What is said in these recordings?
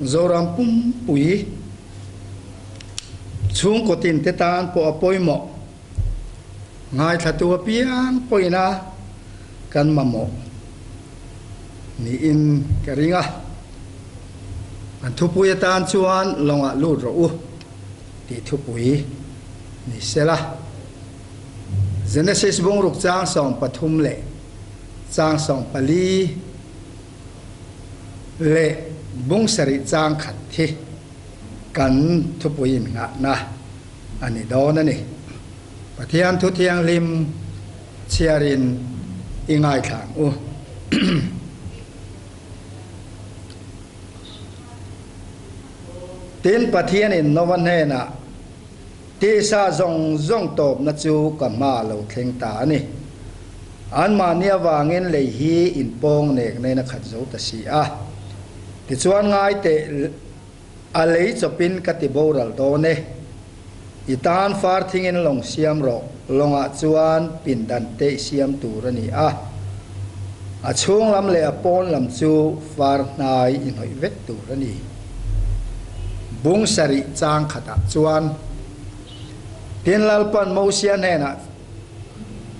Zoram pumpui chhungkaw tin te tan pawh a pawimawh. Ngaithlatu apiang pawhin a kan mamawh niin ka ring a. An thupui atan chuan lawngah lut rawh u tih thupui ni sela. Genesis bungruk chang 13 leh chang 14 leh bung sarih chang khat hi kan thupui innghahna a ni dawn a ni. Pathian thu thianghlim chhiarin i ngaithla ang u. Tin, Pathianin Nova hnenah, Tisa zawng zawng tawpna chu ka hma a lo thleng ta a ni. Anmahni avangin lei hi inpawng nek nen a khat zo ta si a. Tichuan ngai teh a lei chawpin ka ti boral dawn e. I tan far thingin lawng siam rawh, lawngah chuan pindan te i siam tur a ni a. A chhung lam leh a pawn lam chu far hnai i hnawih vek tur a ni. Bung sarih chang khatah chuan Tin Lalpan Mosia hnenah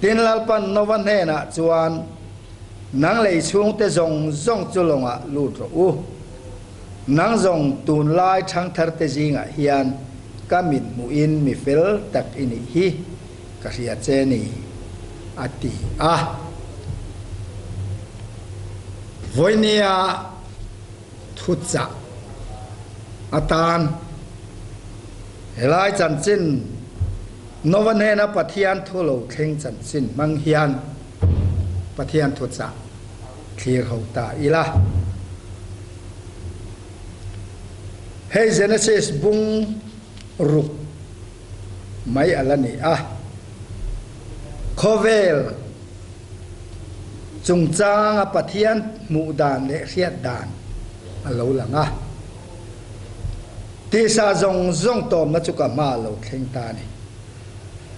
Tin Lalpan Nova hnenah chuan, Nang lei chhungte zawng zawng chu lawngah lut rawh u. Nang zawng tunlai thangtharte zingah hian ka mit hmuhin mi fel tak i nih hi ka hria che ni, a ti a. Vawinia Thuchah atan helai chanchin Nova hnena Pathian thu lo thleng chanchin hmang hian Pathian thuchah thlir ho ta ila. Hei Genesis bung ruk mai a la ni a, khawvel Chungchanga Pathian hmuh dan leh hriat dan a lo lang a. Tisa zawng zawng tawmna chu ka hma a lo thleng ta a ni.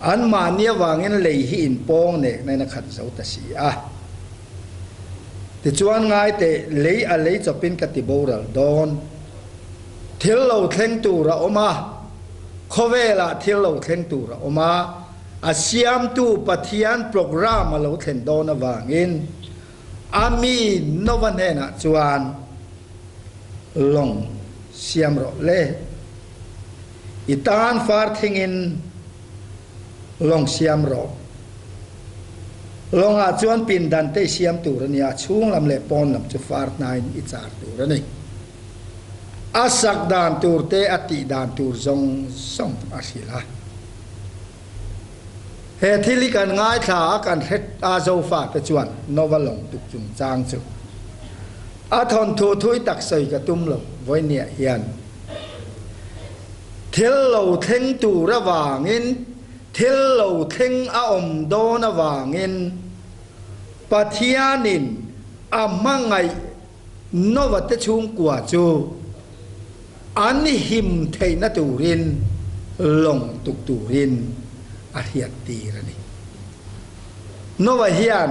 Anmahni avangin lei hi inpawng nek nain a khat zo ta si a. Tichuan ngai teh lei a lei chawpin ka ti boral dawn. Thil lo thleng tur a awm a, khawvelah thil lo thleng tur a awm a. A siamtu Pathian program a lo thlen dawn avangin a mi Nova hnenah chuan lawng siam rawh le. I tan far thingin lawng siam rawh. Lawngah chuan pindan te i siam tur a ni a, chhung lam leh pawn lam chu far hnaiin i char tur a ni. A sak dan tur te a tih dan tur zawng zawng a hrilh a. He thil hi kan ngaithla a, kan hre a Zofa te chuan Nova lawng tuk chungchang chu a thawnthu thui tak sawi ka tum lo vawinia hian thil lo thleng tur avangin thil lo thleng a awm dawn avangin Pathianin a hmangaih Nova te chhungkua chu an him theihna turin lawng tuk turin a hriattir a ni. Nova hian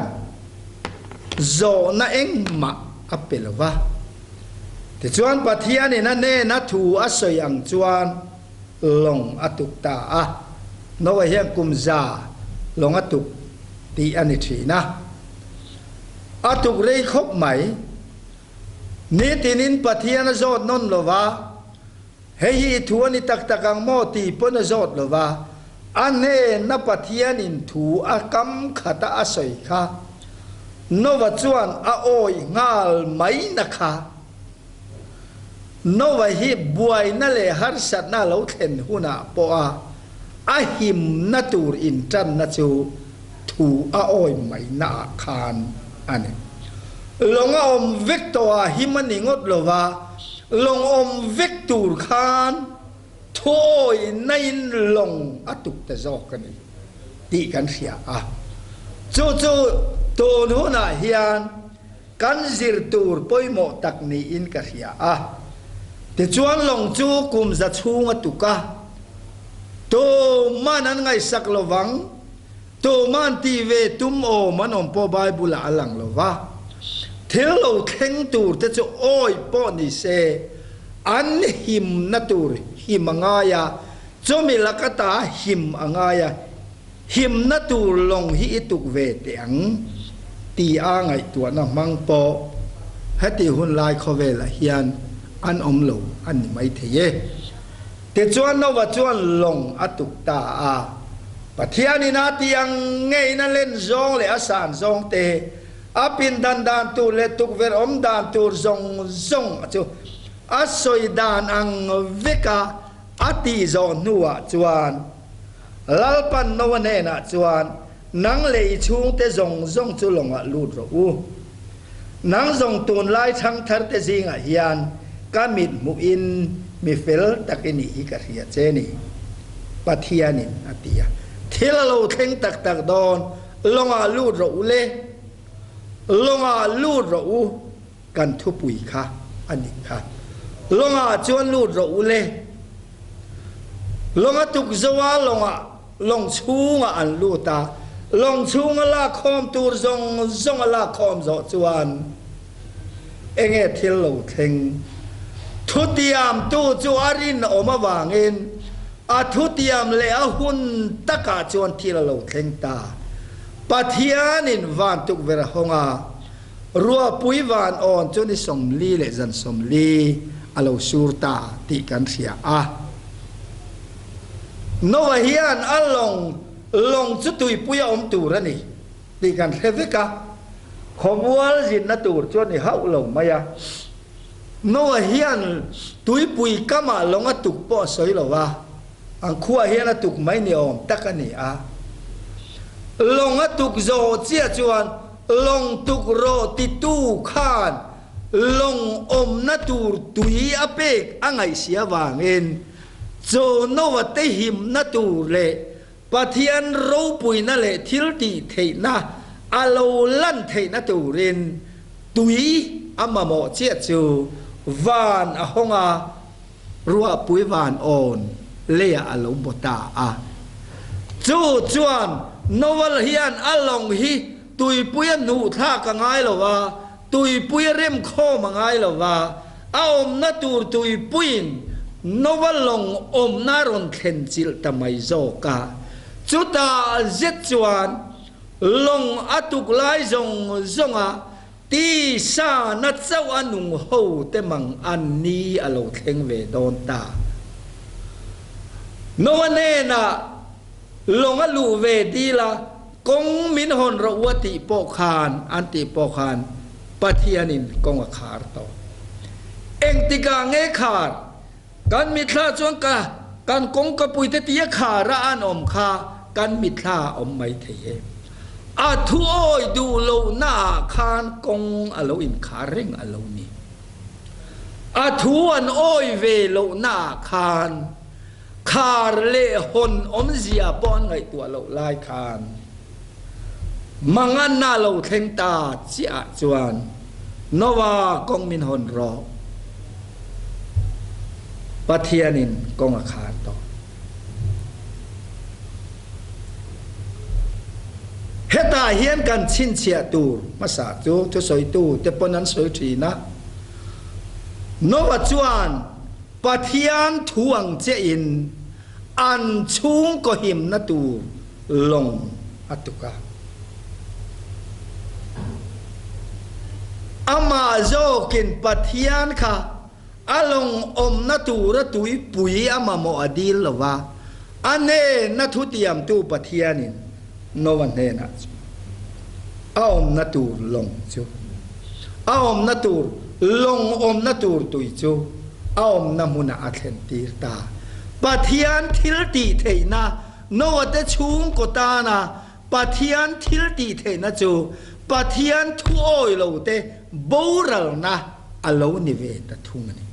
zawhna engmah a pe lo va, tichuan Pathianin a hnena thu a sawi ang chuan lawng a tuk ta a. Nova hian kum za lawng a tuk tih a ni thin a. A tuk rei khawp mai. Nitinin Pathian a zawt nawn lo va, Hei hi i thu a ni tak tak ang maw? tih pawn a zawt lo va, a hnena Pathianin thu a kam khata a sawi kha Nova chuan a awih nghal mai na kha. Nova hi buaina leh harsatna a lo thlen hunah pawha a himna tur intanna chu thu a awi mai naah khan a ni. Lawng a awm vek tawh a him a ni ngawt lo va, lawng awm vek tur khan thu awi nain lawng a tuk ta zawk a ni tih kan hria a. Chu chu tun hunah hian kan zir tur pawimawh tak niin ka hria a. Tichuan lawng chu kum za chhung a tuk a, Tuman an ngaihsak lo vang, tuman ti ve tum awm an awm pawh Bible ah a lang lo va. Thil lo thleng tur te chu awih pawh ni se, An himna tur him a ngai a, chumi laka ta him a ngai a, himna tur lawng hi i tuk ve teh ang ti a ngaihtuahna hmang pawh heti hun lai khawvelah hian an awm lo a ni maithei e. Tichuan Noah chuan lawng a tuk ta a, Pathianin a ti ang ngeiin a len zawng leh a san zawng te, A pindan dan tur leh tukverh awm dan tur zawng zawng chu a sawi dan ang veka a tih zawh hnuah chuan Lalpan Noa hnenah chuan, Nang leh i chhungte zawng zawng chu lawngah lut rawh u. Nang zawng tunlai thangtharte zingah hian ka mit hmuhin mi fel tak i nih hi ka hria che ni, Pathianin a ti a. Thil a lo thleng tak tak dawn. Lawngah lut rawh u le, lawngah lut rawh u, kan thupui kha a nih kha. Lawngah chuan lut rawh u le. Lawng a tuk zo a, lawngah, lawng chhungah an lut a, lawng chhunga lakkhawm tur zawng zawng a lakkhawm zawh chuan enge thil lo thleng? Thutiamtu chu a rinawm avangin A thutiam leh a hun takah chuan thil a lo thleng ta. Pathianin van tukverh a hawng a, ruahpui van awn chu ni 40 leh zan 40 a lo sur ta tih kan hria a. Noah hian a lawng lawng chu tuipui a awm tur a ni tih kan hre vek a, khawmual zinna tur chu a ni hauh lo mai a. Noah hian tuipui kamah lawng a tuk pawh a sawi lo a, an khuaah hian a tuk mai ni awm tak a ni a. Lawng a tuk zawh chiah chuan lawng tuk rawh titu khan lawng awmna tur tui a pek a ngaihsia vangin chu Noah te himna tur leh Pathian ropuina leh thil tih theihna a lo lan theihna turin tui a mamawh chiah chu van a hawng a, ruahpui van awn leiah a lo baw ta a. Chu chuan Noel hian a lawng hi tuipui a hnuh thlak a ngai lo a, tuipui a rem khawm a ngai lo va, a awmna tur tuipuiin Nova lawng awmna a rawn thlen chilh ta mai zawk a. Chutah zet chuan lawng a tuk lai zawng zawnga tisa na chauh a nung ho te mang an ni a lo thleng ve dawn ta. Nova hnenah lawng a luh ve dil a, Kawng min hawn rawh u a tih pawh khan, an tih pawh khan Pathianin kawng a khar tawh. Engtikah nge khar? Kan mitthla chuan ka kan kawngkapuite tia khar a an awm kha kan mitthla a awm mai thei e. A thu awi duh lohnaah khan kawng a lo inkhar reng a lo ni. A thu an awi ve lohnaah khan Khar leh hawn awmzia pawh an ngaihtuah loh lai khan Manganna lo thleng ta chiah ah chuan Noah kawng min hawn rawh. Pathianin kawng a khar tawh. Hetah hian kan chhinchhiah tur hmasa chu thusawitu te pawn an sawi thin a. Noah chuan Pathian thu ang chiahin an chhungkaw himna tur lawng a tuk a. Amah zawkin Pathian kha a lawng awmna tura tuipui a mamawh a dil lo va, a hnena thutiamtu Pathianin Noah hnenah chuan a awmna tur lawng chu a awmna tur lawng awmna tur tui chu a awmna hmunah a thlen tir ta. Pathian thil tih theihna Noah te chhungkaw tana Pathian thil tih theihna chu Pathian thu awi lo te boralna a lo ni ve ta thung a ni.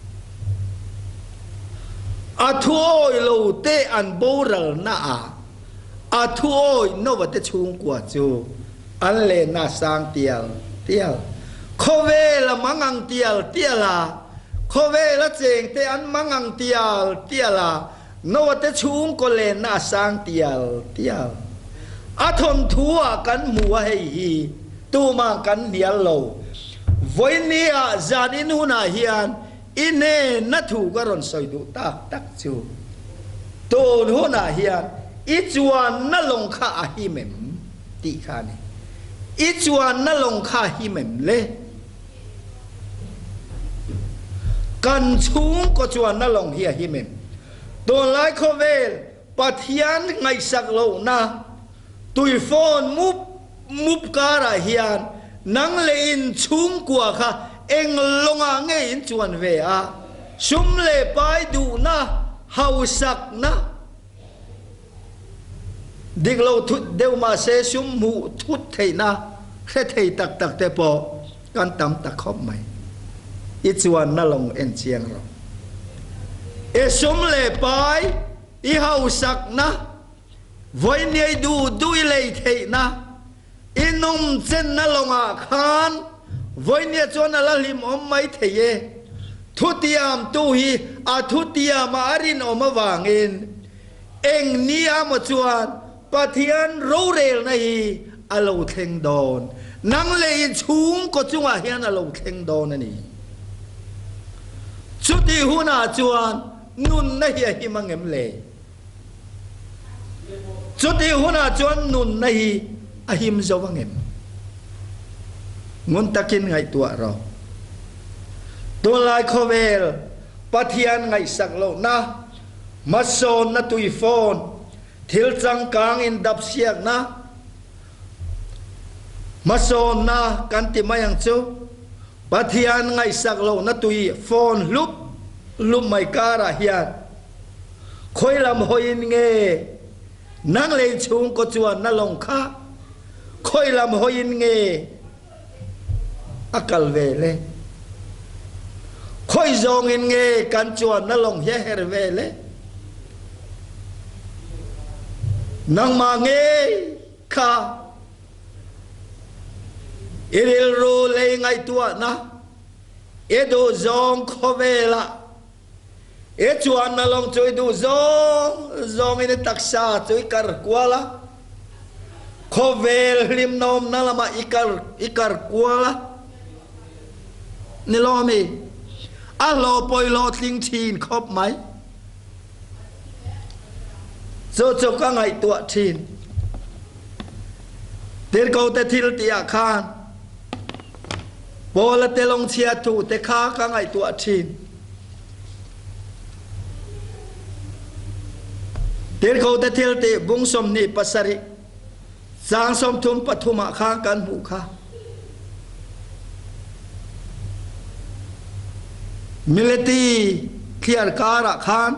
A thu awi lo te an boralna ah A thu awi Nova te chhungkua chu an lenna sang tial tial. Khawvel a mangang tial tial a, khawvel a chengte an mangang tial tial a, Nova te chhungkaw lenna a sang tial tial. A thawnthu ah kan hmu a hei hi tumah kan hnial lo. Vawinia zan in hunah hian. I hnena thu ka rawn sawi duh tak tak chu, tun hunah hian i chuanna lawng kha a him em? tih kha a ni. I chuanna lawng kha a him em le? Kan chhungkaw chuanna lawng hi a him em? Tunlai khawvel Pathian ngaihsak lohna tuifawn mup mup karah hian nang leh in chhungkua kha eng lawngah nge in chuan ve a, sum leh pai duhna, hausakna, dik lo thut deuh mahse sum hmuh thut theihna hre thei tak tak te pawh kan tam ta khawp mai. I chuanna lawng en chiang rawh. I sum leh pai, i hausakna, vawiiniai duh duh i lei theihna, i nawmchenna lawngah khan vawiinia chuan a la hlimawm mai thei e. Thutiamtu hi a thutiamah a rinawm avangin eng nia maw chuan Pathian rorelna hi a lo thleng dawn. Nang leh i chhungkaw chungah hian a lo thleng dawn a ni. Chutih hunah chuan nunna hi a him angem le? Chutih hunah chuan nunna hi a him zo angem? Ngun takin ngaihtuah rawh. Tunlai khawvel Pathian ngaihsak lohna, hmasawnna tuifawn, Thil changkang in dap siakna, hmasawnna kan ti mai ang chu. Pathian ngaihsak lohna tui fawn hlup hlup mai karah hian khawi lam hawiin nge nang lei chhungkaw chuanna lawng kha khawi lam hawiin nge a kal ve le? Khawi zawngin nge kan chuanna lawng hi a her ve le? Nangmah ngei kha i rilru lei ngaihtuahna i duh zawng khawvelah I chuanna lawng cu i duh zawng zawng in i taksa cu i kar kual a. Khawvel hlimnawmna lamah i kar i kar kual a. Ni lawmi a hlawh pawh i hlawhtling ṭhin khawp mai. Cu cu ka ngaihtuah ṭhin. Tirhkoh te thil ti ah khan Paul a telawng chia thu te kha ka ngaihtuah ṭhin. Tirhkoh te thil ti bung 27 caang 33 ah khan kan hmuh kha. Mileti thliarkar ah khan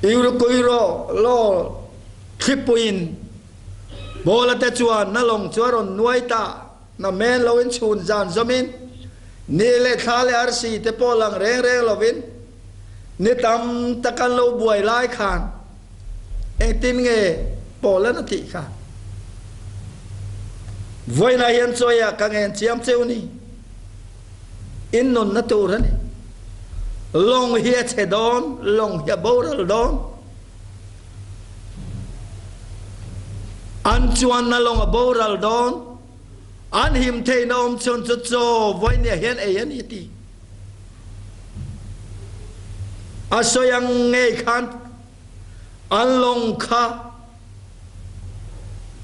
Eurokuiro law thlipui in Paula te chuan na lawng chu a rawn nuai ta. Na men loin chhun zan zawmin ni leh thla leh arsi te pawh lang reng reng lovin ni tam tak an lo buai lai khan engtin nge Paula'n a tih kha? Vawiinah hian chawiah ka ngen chiam cheu ni. In nunna tur a ni. Lawng hi a chhe dawn, lawng hi a boral dawn. An chuanna lawng a boral dawn. An him theihna awm chhun chu chaw vawinia hian ei a ni ti. A sawi ang ngei khan an lawng kha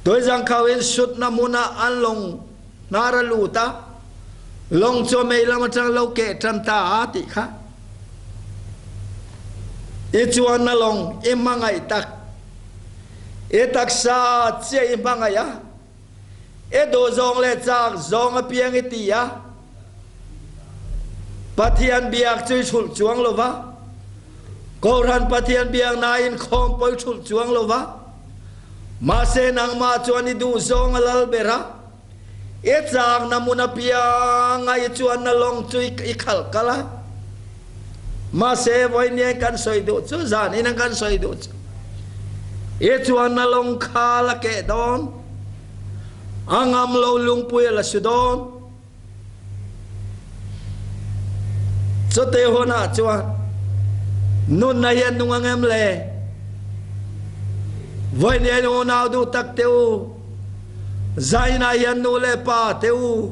tuizangkhau in sutna hmunah an lawng hnar a lut a, lawng chu a mei lam atang lo keh tan ta a tih kha. I chuanna lawng i hmangaih tak, i taksa chiah i hmangaih a, i duh zawng leh chak zawng apiang i ti a, Pathian biak chu i hrulh chuang lo va, Kohhran Pathian biak nain khawm pawh i hrulh chuang lo va, mahse nangmah chuan i duh zawng a lal ber a, i chakna hmun apianga i chuanna lawng chu i khalh kal a. Mahse vawiin kan sawi duh chu, zanin an kan sawi duh chu, i chuanna lawng kha la keh dawn, a ngam lo lungpui a la su dawn. Chute hunah chuan nunna hi a nung ang em le? Vawiin unau duh tak te u, zainah hian nu leh pa te u.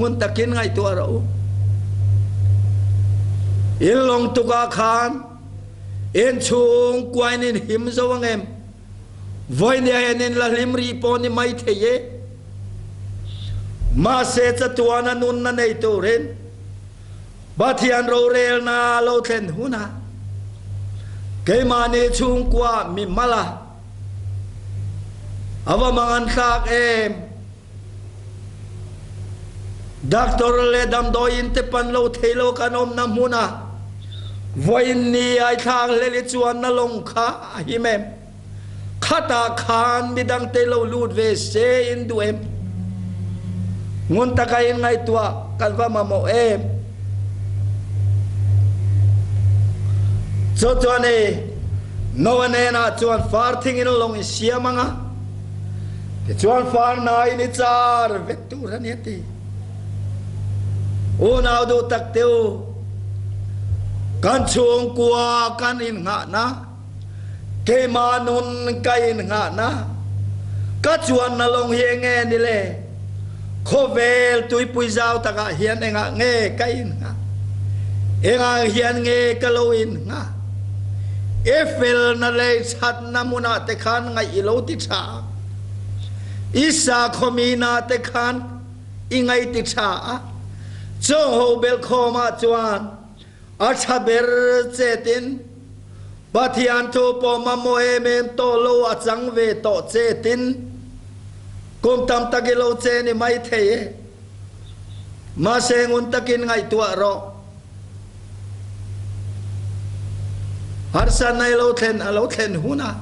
Ngun takin ngaihtuah rawh u. In lawng tukah khan inchhung kuain in him zo ang em? Vawinia hian in la hlim rih pawh ni mai thei e. Mahse chatuana nunna nei turin Pathian rorelna lo thlen hunah keimahni chhungkua mi mala a va mangan thlak em? Doctor leh damdawiin te pan lo thei lo kan awmna hmunah vawiin ni ai thlak hlel i chuanna lawng kha a him em? Khatah khan midangte lo lut ve se in duh em? Ngun taka in ngaihtuah kan va mamawh em? Chu chuan i Noah hnenah chuan far thingin lawng i siam ang a, tichuan far hnaiin i char vek tur a ni a ti. Unau duh tak te u, kan chhungkua kan innghahna, Keimah nun ka innghahna, ka chuanna lawng hi enge ni le? Khawvel tuipui zau takah hian engah nge ka innghah? Engah hian nge ka lo innghah? I felna lei thatna hmunah te khan ngaih i lo ti tha a, i sakhawmina te khan i ngaih ti tha a, chawngho belhkhawmah chuan A ṭha ber chetin Pathian thu pawh mamawh em em tawh lo a chang ve tawh chetin kum tam tak i lo che ni mai thei e. Mahse ngun takin ngaihtuah rawh. Harsatna i lo thlen a lo thlen hunah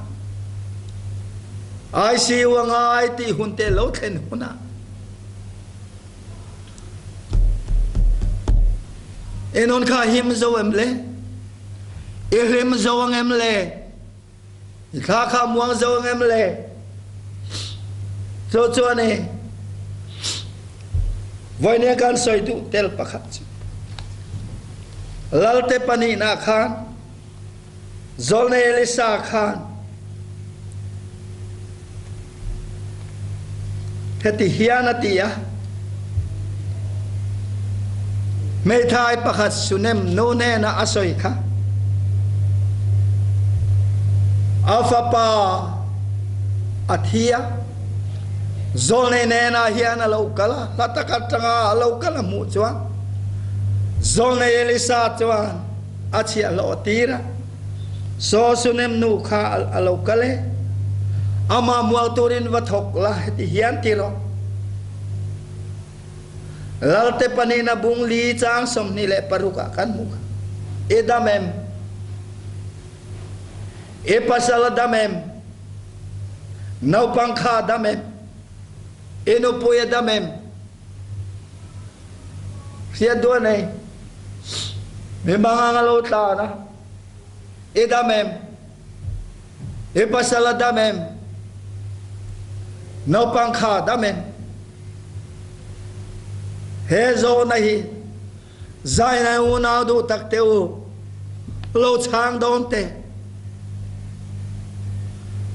ICU a ngai tih hun te lo thlen hunah Enon kha him zo em le? I hlim zo ang em le? I thla kha muang zo ang em le? Chu chuan i voine kan soi duh tel pakhat chu Lalte pahnihna khan Zawlnei Elisa khan heti hian a ti a, Hmeithai pakhat Sunem nu hnenah a sawi kha, A fapa a thi a, zawlnei hnenah hian a lo kal a, hla tak atanga a lo kal a hmuh chuan zawlnei Elisa chuan, A chhiahhlawh tir a, Saw Sunem nu kha a lo kal e, amah mual turin va thawk la, heti hian ti rawh. Lalte pahnihna bung li chang 26 ah kan hmuh kha. I dam em? I pasal a dam em? Naupang kha a dam em? I nupui a dam em? Hriat duh a nei. Mi mangang a lo tlan a, I dam em? I pasal a dam em? Naupang kha a dam em? He zawhna hi Zainai unau duh tak te u, lo chhang dawn teh.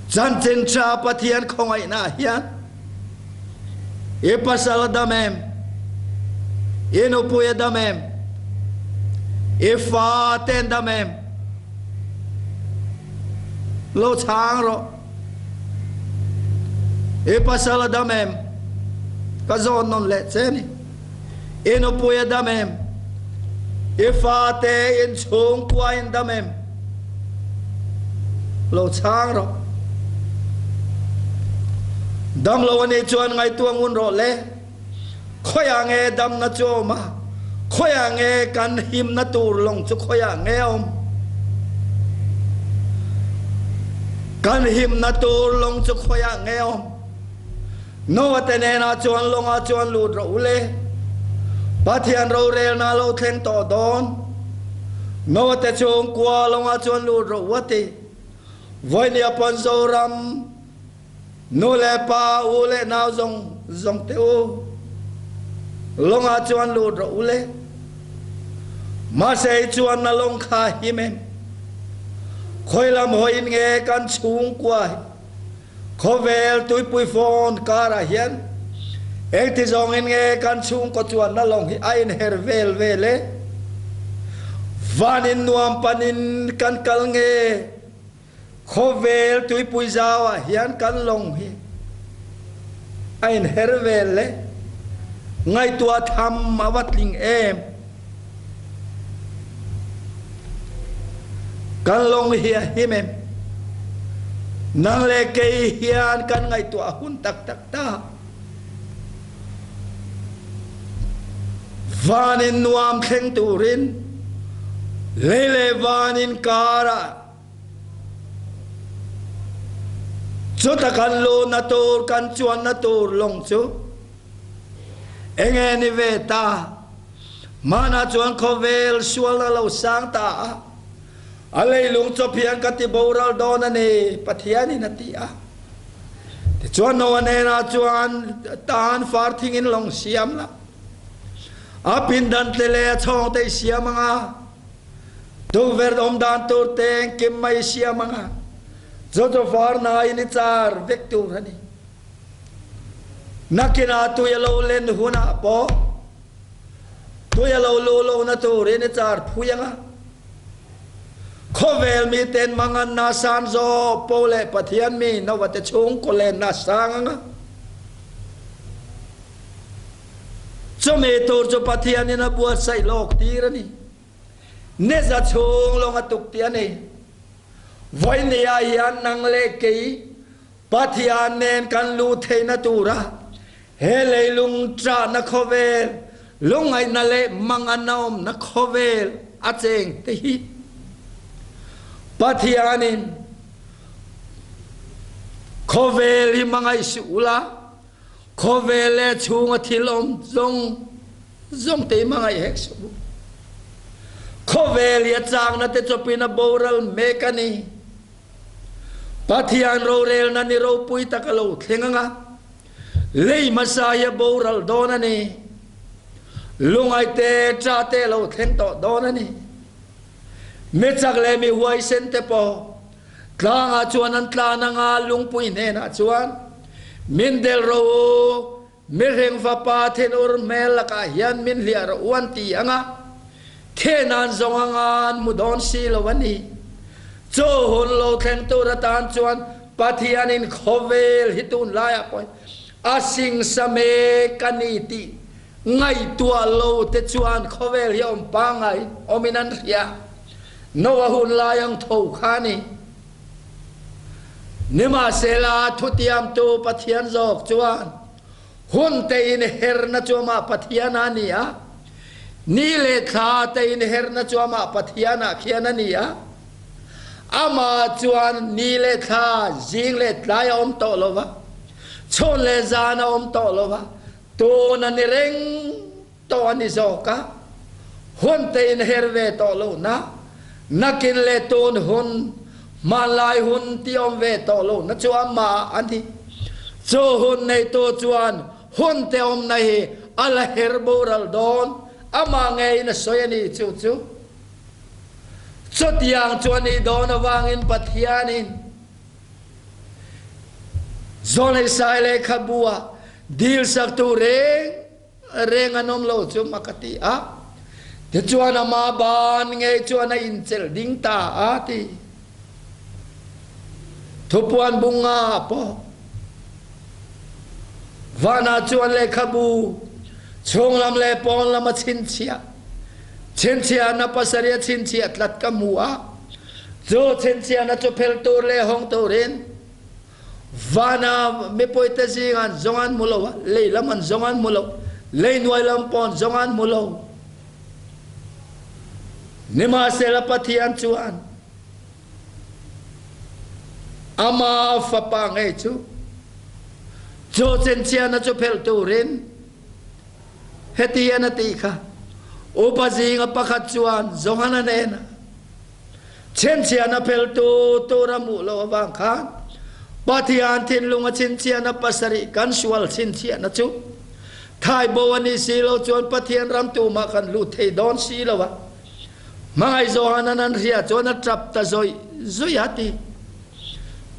Chanchin tha Pathian khawngaihna ah hian i pasal a dam em? I nupui a dam em? I fa te an dam em? Lo chhang rawh. I pasal a dam em? Ka zawn nawn leh che ni. I nupui a dam em? I fate in chhungkua in dam em? Lo chhang rawh. Dam lo a nih chuan ngaihtuah ngun rawh le. Khawiah nge damna chu a awm a? Khawiah nge kan himna tur lawng chu khawiah nge a awm? Kan himna tur lawng chu khawiah nge a awm? Noah te hnenah chuan lawngah chuan lut rawh u le. Pathian rorelna lo thleng tawh dawn. Noah te chhungkua lawngah chuan lut rawh u a ti. Vawinia pawn Zoram nu le pa, u leh nau zawng zawng te u lawngah chuan lut rawh u le. Mahse i chuanna lawng kha him em? Khawilam hawiin nge kan chhungkua hi Khawvel tuipui fawn karah hian Engti zawngin nge kan chhungkaw chuanna lawng hi a inher vel vel e? Vanin nuam panin kan kal nge? Khawvel tuipui zauah hian kan lawng hi a inher vel le? Ngaihtuah tham a va tling em? Kan lawng hi a him em? Nang leh kei hian kan ngaihtuah hun tak tak ta. Van in nuam thleng turin lei leh van inkarah chuta kan luhna tur kan chuanna tur lawng chu enge ni ve ta? Hmanah chuan khawvel sualna lo sang ta a, a leilung chawp hian ka ti boral dawn a ni, Pathianin a ti a. Tichuan Noah hnenah chuan tan far thingin lawng siam la, a pindan tle leh a chhawng te i siam ang a, tukverh awm dan tur te engkim mai i siam ang a, chu chu far hnain i char vek tur a ni. Nakinah tui a lo len hunah pawh tui a lo luh lohna turin i char phui ang a. Khawvel miten manganna san zawh po leh Pathian mi Noah te chhungkaw lenna sang ang a. Chumi tur chu Pathianin a buatsaih lawk tir a ni. Neza chhung lawng a tuk tih a ni. Vawinia hian nang leh kei Pathian nen kan luh theihna tura he leilung ṭahna khawvel, lungngaihna leh mangan a awmna khawvel a cheng te hi Pathianin khawvel hi hmangaih suh ula, khawvel leh chhunga thil awm zawng zawng te hi hmangaih hek suh u. Khawvel hi a chakna te chawpin a boral mek a ni. Pathian rorelna ni ropui tak a lo thleng ang a, lei hmasa hi a boral dawn a ni. Lungaite ṭa te a lo thleng tawh dawn a ni. Mi chak leh mi huaisen te pawh tlangah chuan an tlan ang a, lungpui hnenah chuan min del rawh u, Mihring fapa thinur hmel lakah hian min hliah rawh u an ti ang a, thehnan zawng anga an hmu dawn si lo a ni. Chu hun lo thleng tur atan chuan Pathianin khawvel hi tunlaiah pawhin a singsa mek a ni tih ngaihtuah lo te chuan khawvel hi awm pangngai awmin an hria. Noah hun lai ang tho kha a ni. Nimahsela, thutiamtu Pathian zawk chuan hun te inherna chu amah Pathian a ni a, ni leh thla te inherna chu amah Pathianah khian a ni a. Amah chuan ni leh thla, zing leh tlai a awm tawh lo va, chhun leh zan a awm tawh lo va, tun a ni reng tawh a ni zawk a, hun te inher ve tawh lohna, nakin leh tun hun, hmanlai hun ti awm ve tawh lohna chu amah a ni. Chu hun neitu chuan hun te awmna hi a la her boral dawn, amah ngeiin a sawi a ni chu chu. Chutiang chu a nih dawn avangin Pathianin Zawlneisai lehkhabu-ah dilsaktu reng Reng an awm lo chu mak a ti a. Tichuan ama ban ngei chuan a inchelh ding ta a ti. Thupuan bunga pawh vanah chuan lehkhabu chhunglam leh pawnlam a chhinchhiah. Chhinchhiahna pasarih a chhinchhiah tlat ka hmu a. Chu chhinchhiahna chu phel tur leh hawng turin Vana mipuite zing an zawng an hmu lo a, lei lam an zawng an hmu lo, lei hnuai lam pawh an zawng an hmu lo. Nimahsela Pathian chuan ama fapa ngei chu chu chenchhiahna chu phelh turin heti hian a tih kha, Upa zinga pakhat chuan Johana hnenah, Chhinchhiahna pheltu tur a hmuh loh avang khan Pathian thinlunga chhinchhiahna pasarih kan sual chhinchhiahna chu thaibo a nih si lo chuan Pathian ram tumah kan lut thei dawn si lo a. Hmangaih Johanan an hria chuan a tap ta zawih zawih a ti.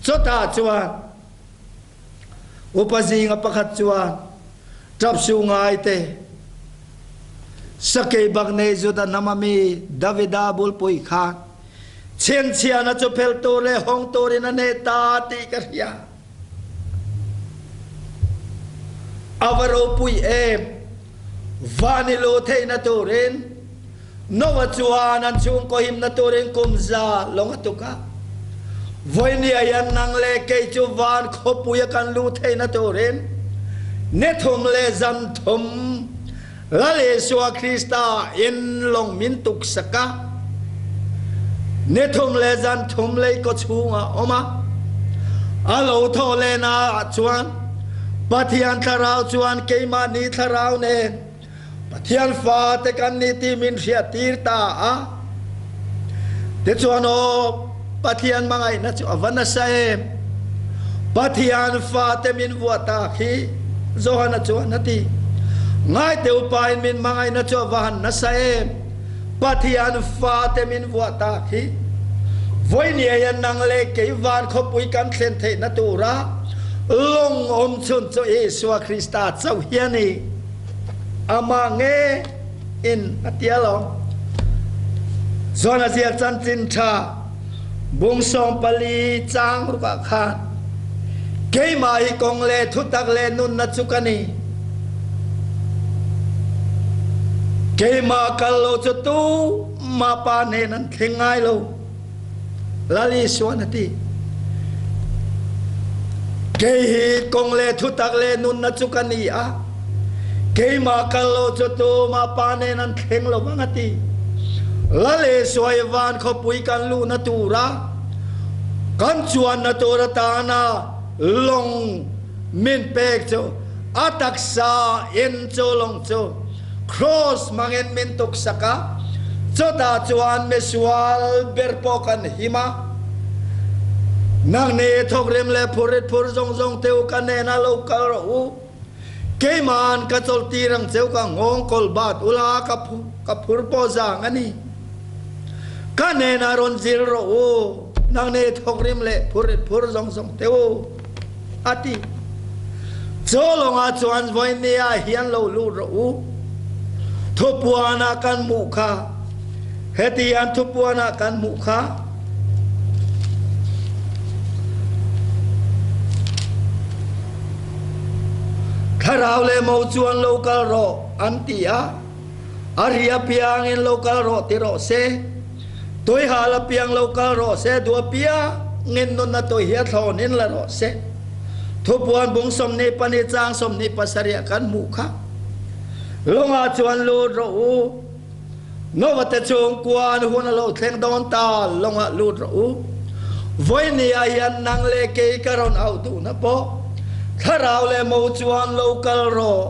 Chawtah chuan Upa zinga pakhat chuan. Ṭap suh ngai te. Sakei bak nei Judah hnam a mi Davida bulpui khan chhinchhiahna chu phelh tur leh hawng turin a nei ta tih ka hria. A va ropui em! Van i lu theihna turin Noah chuan an chhungkaw himna turin kum za lawng a tuk a. Vawinia hian nang leh kei chu van khawpuia kan lu theihna turin ni thum leh zan thum Lal Isua Krista in lawng min tuksak a. Ni thum leh zan thum lei kaw chhungah awm a. A lo thawh lehna ah chuan Pathian thlarau chuan keimahni thlarau nen Pathian fate kan ni tih min hriattir ta a. Tichuan aw, Pathian hmangaihna chu a va nasa em! Pathian fate min vuah tak hi, Johana chuan a ti. Ngaite upain min hmangaihna chu a va han nasa em! Pathian fate min vuah tak hi. Vawinia hian nang leh kei van khawpui kan thlen theihna tura lawng awm chhun chu Isua Krista chauh hi a ni. Amah nge in a ti alawm. John a ziak chanchin tha bung 14 chang rukah khan keimah hi kong le thutak le nunna chu ka ni. Keimah kal lo cu tu ma pa hnen an thleng ngai lo. Lal Isuan a ti. Kei hi kong le thutak le nunna chu ka ni a. Keimah kal lo cu tumah pa nen an thleng lo vang a ti. Lal Isua i van khawpui kan luhna tura kan chuanna tur atana lawng min pek cu a taksa in cu lawng cu Cross hmangin min tuksak a, chutah chuan misual ber pawh kan him a. Nang nih thawkrim le phurrit phur zongzong te u ka hnenah lo kal rawh u. Keimahan ka chawlhtir ang cheu ka nghawng kawl bat ula ka ka phur pawh zang a ni. Ka hnenah rawn zir rawh u, nang nih thawkrim le phurrit phur zongzong te u. A ti. Chaw lawngah chuan voihnih ah hian lo lut rawh u. Thupuan ah kan hmuh kha. Heti hian thupuan ah kan hmuh kha. Thlarau le mo chuan lo kal rawh an ti a. A ri apiang in lo kal rawh ti rawh se. Tuihal apiang lo kal rawh se, duh apiangin nun a tui hi a thlawn in la rawh se. Thupuan bung 22 caang 27 ah kan hmuh kha. Lung ah chuan lut rawh u. Novate chungkua an hun a lo thleng dawn ta, lung ah lut rawh u. Voi ni ah hian nang le kei ka rawn auh duhna pawh thlarau le mo chuan lo kal rawh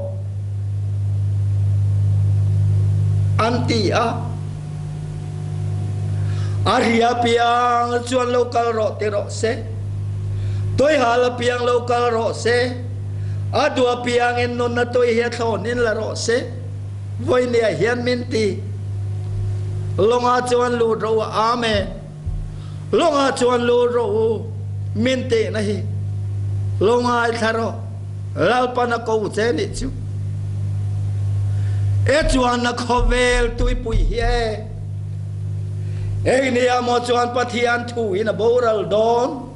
an ti a. A ri apiang chuan lo kal rawh ti rawh se. Toihal apiang lo kal rawh se. A duh apiang in nun a toi hi a thlawn in la rawh se. Voi ni ah hian min ti. Lawng ah chuan lut rawh u. Amen. Lawng ah chuan lut rawh u. Min ti na hi. Lo ngaithla rawh. Lalpan a ko che nih chu. E chuan na khawvel tuipui hi e. Ei nia maw chuan Pathian thu in a boral dawn.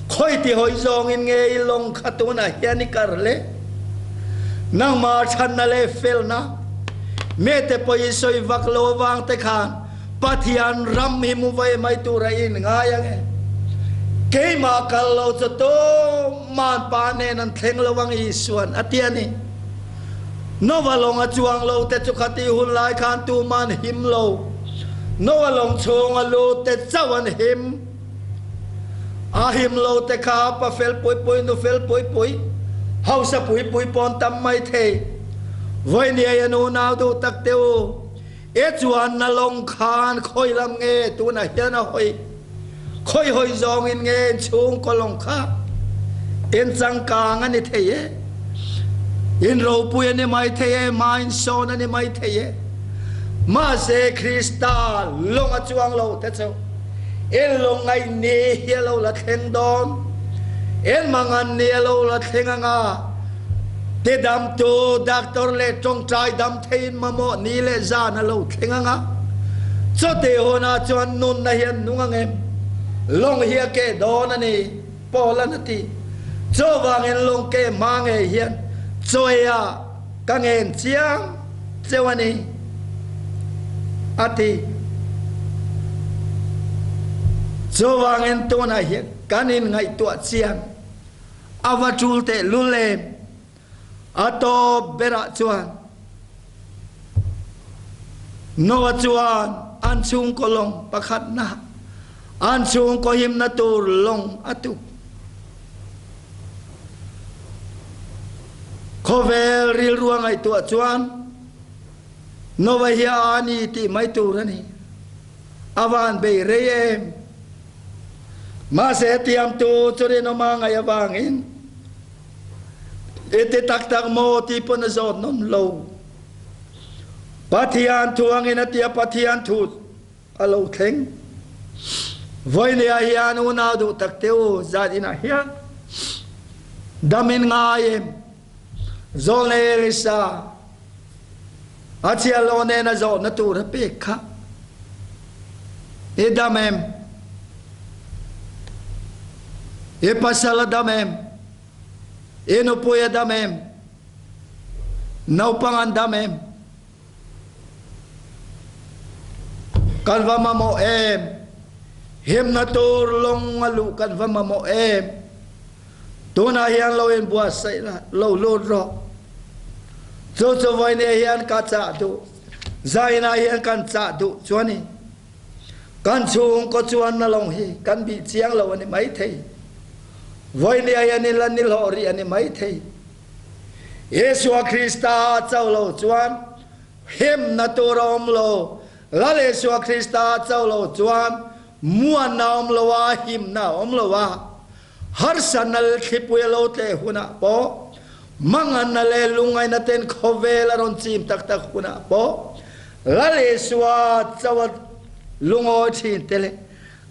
Khoi ti hoi zawng in nge i lawng kha tunah hian i kar le. Nangmah chhanna le felna mete pawh i sawi vak lo avang te khan Pathian ram hi mu vai mai tur a in ngai ang e. Keimah kal lo chu tuman pa nen an thleng lo ang Isuan a ti a ni. Noah lawng a chuang lo te chu khati hun lai khan tuman him lo. Noah lawng chhung a lut te chauh an him. A him lo te kha pa fel pui pui, nu fel pui pui, hausa pui pui pawn tam mai thei. Vawinia i nu nau duh tak te u. E chuan na lawng khan khawi lam nge tunah hian a hawi? Khawi hawi zawngin nge chhungkaw lawng kha in changkang a ni thei e? In ropui a ni mai thei e, hma in sawn a ni mai thei e. Mahse Krista lawng a chuang lo te chu in lungngaih ni hi a lo la thleng dawn. In mangan ni a lo la thleng anga. Tidamtu doctor leh tawngtai dam theiin mamawh ni leh zan a lo thleng ang a. Chutih hunah chuan nunna hi an nung ang em? Lawng hi a keh dawn a ni, Paul-a'n a ti. Chuvangin lawng keh hma ngei hian chawiah ka ngen chiang cheu a ni, a ti. Chuvangin tunah hian kan inngaihtuah chiang. A va tul tehlul em? A tawp berah chuan Noah chuan an chhungkaw lawng pakhatna, an chhungkaw himna tur lawng a tuk. Khawvel rilru a ngaihtuah chuan Noah hi a ni tih mai tur a ni. A van bei rei em? Mahse tiamtu chu rinawma ngaih avangin i ti tak tak maw ti pawn a zawt nawn lo. Pathian thu angin a tia Pathian thu a lo thleng. Vawinia hian unau duh tak te u zat inah hian dam in ngai em? Zawlnei Elisa a chiahlo nen a zawhna tur a pek kha i dam em? I pasal a dam em? I nupui a dam em? Naupang an dam em? Kan va mamawh em? Himna tur lawng a luh kan va mamawh em? Tunah hian lo inbuatsaih la, lo lut rawh. Chu chu vawinia hian ka chah duh, zainah hian kan chah duh chu a ni. Kan chhungkaw chuanna lawng hi kan bih chiang lo a ni maithei. Vawinia hian in la nilhawh rih a ni maithei. Isua Krista cho lo chuan himna tur a awm lo. Lal Isua Krista cho lo chuan muanna a awm lo a, himna a awm lo a. Harsatna leh thlipui a lo tleh hunah pawh, manganna leh lungngaihna ten khawvel a rawn chim tak tak hunah pawh Lal Isua cho a lungawi thin te leh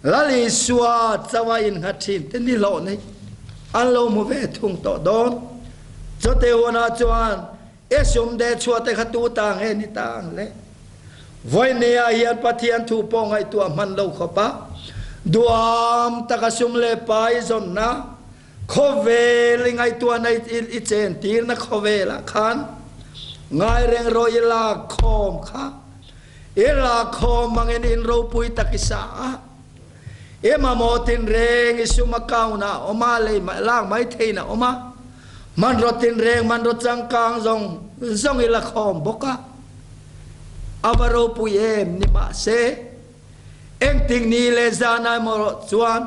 Lal Isua cho a innghat thin te ni hlawh nei an lo hmu ve thung tawh dawn. Chute hunah chuan i sum deh chhuah te kha tu ta nge ni ta ang le? Vawinia hian Pathian thu pawh ngaihtuah hman lo khawpa duam taka sum leh pa i zawnna khawvel i ngaihtuahna i chentirna khawvelah khan ngai reng rawh i lak khawm kha i lak khawm angin in ropui tak i sa a, i mamawh tinreng i sum account ah a awm a, lei lak mai theiin a awm a, hmanraw tinreng hmanraw changkang zawng zawng i la khawm bawk a, a va ropui em ni mahse engtik ni leh zan ah emaw chuan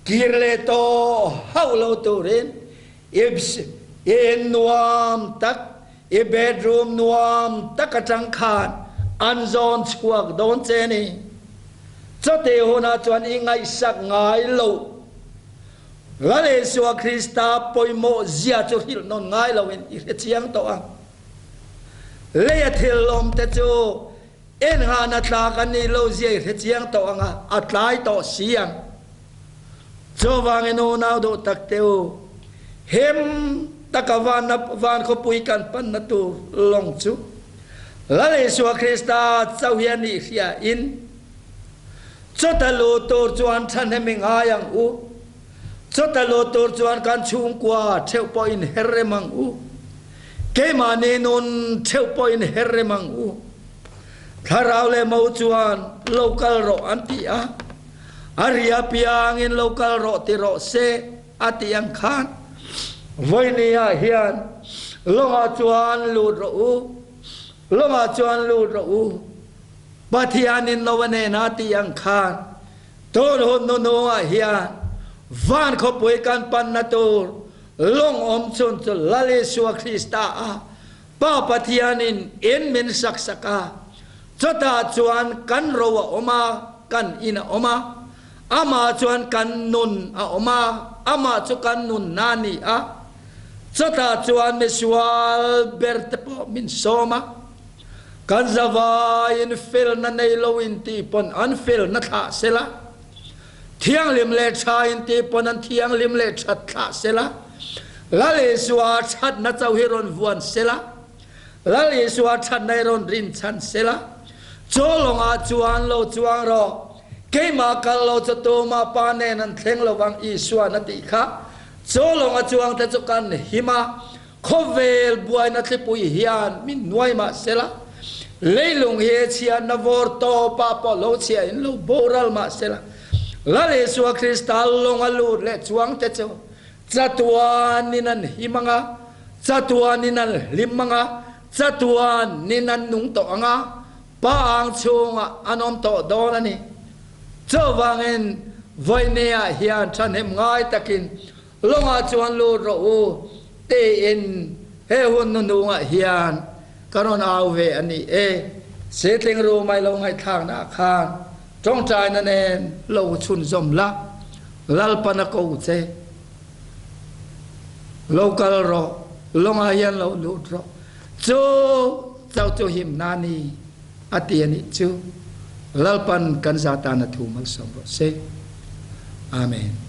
kir leh tawh hauh lo turin i in nuam tak, i bedroom nuam tak atang khan an zawn chhuak dawn che ni. Chutih hunah chuan i ngaihsak ngai lo. Lal Isua Krista pawimawh zia chu hrilh nawn ngai loin i hre chiang tawh ang. Leia thil lawmte chu En nghahna tlak an nih lo zia i hre chiang tawh ang a, a tlai tawh si ang. Chuvangin unau duh tak te u, him taka vanna van khawpui kan panna tur lawng chu Lal Isua Krista chauh hi a nih hria in, chuta lu tur chuan thahnem i ngai ang u, chuta lu tur chuan kan chhungkua theuh pawh in her rem ang u. Keimahni nun theuh pawhin her rem ang u. Thlarau leh mo chuan lo kal rawh an ti a, a ri apiangin lo kal rawh ti rawh se a ti ang khan vawinia hian lawngah chuan lut rawh u, lawngah chuan lut rawh u, Pathianin Noa nena ti ang khan tun hun hnuhnungah hian van khawpui kan panna tur Lawng awm chhun chu Lal Isua Krista a Pa Pathianin in min sak sak a, chutah chuan kan ro a awm a, kan in a awm a, amah chuan kan nun a awm a, amah chu kan nunna a ni a, chutah chuan misual ber te pawh min sawm a, kan zavaiin felna nei lo in tih pawn an felna thlah sela. Thianghlim leh tha in ti pawn an thianghlim leh that thlah sela. Lal Isua thatna chauh hi rawn vuan sela, Lal Isua thatna hi rawn rinchhan sela, chaw lawngah chuan lo chuang rawh, keimah kal lo chu tumah Pa nen an thleng lo vang Isuan a tih kha. Chaw lawnga chuangte chu kan him a, khawvel buaina thlipui hian min nuai mah sela, leilung hi chhiatna vawr tawpah pawh lo chhia in lo boral mah sela, Lal Isua Krista lawnga lut leh chuangte chu chatuanin an him ang a, chatuanin an hlim ang a, chatuanin an nung tawh ang a, Pa ang chhungah an awm tawh dawn a ni. Chuvangin vawineah hian thahnem ngai takin lawngah chuan lut rawh u tiin he hun hnuhnungah hian ka rawn au ve a ni e. Sitling rumai lo ngaihthlaknaah khan tawngtaina nen lo chhunzawm la, Lalpan a ko che. Lo kal rawh, lawngah hian lo lut rawh. Chu chauh chu himna a ni a ti a nih chu. Lalpan kan za tan a thu malsawm rawh se. Amen.